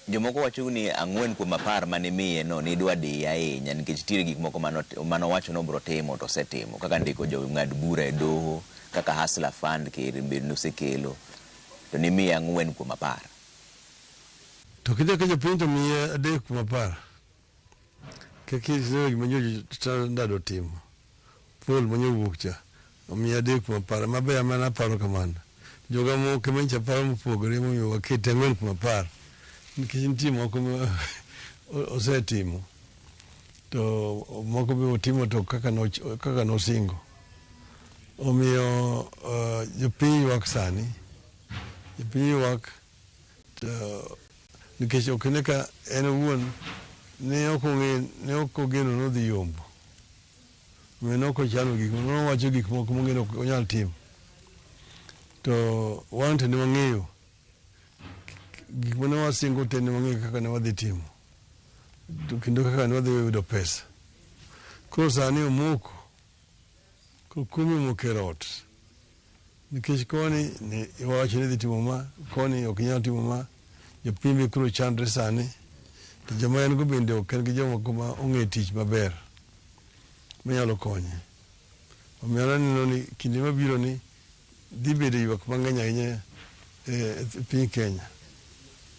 Jomoko wacho ni 4 kuom 10 mane imiye no nidwa diye ahinya nikech nitiere gik moko manowacho ni obiro timo to osetimo kaka ndiko jong'ad bura e doho kaka Hustler Fund ker be nosekelo to nimiye 4 kuom 10. To kidhi ka jopiny to miye 3 kuom 10. Kaka ineno gima nyocha Standard otimo. Poll manyowuok cha omiye 3 kuom 10. Mabe an aparo kamano. Joga moko manyicha paro mopogore momiyo wakete 4 kuom 10. Nikech nitie moko ma osetimo. To moko be otimo to kaka nosingo. Omiyo jopiny ywak sani. Jopiny ywak to nikech ok ine ka en owuon ne ok ong'e ne ok ogeno ni odhi yombo. Omiyo ne ok ochano gik moko nowacho gik moko mong'e ni ok onyal timo. To wan to ne wang'eyo gik mane wasingo te ne wang'eyo kaka ne wadhi timo. To kendo kaka ne wadhi yudo pesa. Koro sani omoko. Koro kumi omoko e rot. Nikech koni ni iwacho ni idhi timo ma, koni ok inyal timo ma. Jopiny be koro chandre sani. To joma en go bende ok en gi jomoko ma ong'e tich maber manyalo konye. Omiyo an aneno ni kinde mabiro ni dhi bedo ywak mang'eny ahinya e piny Kenya.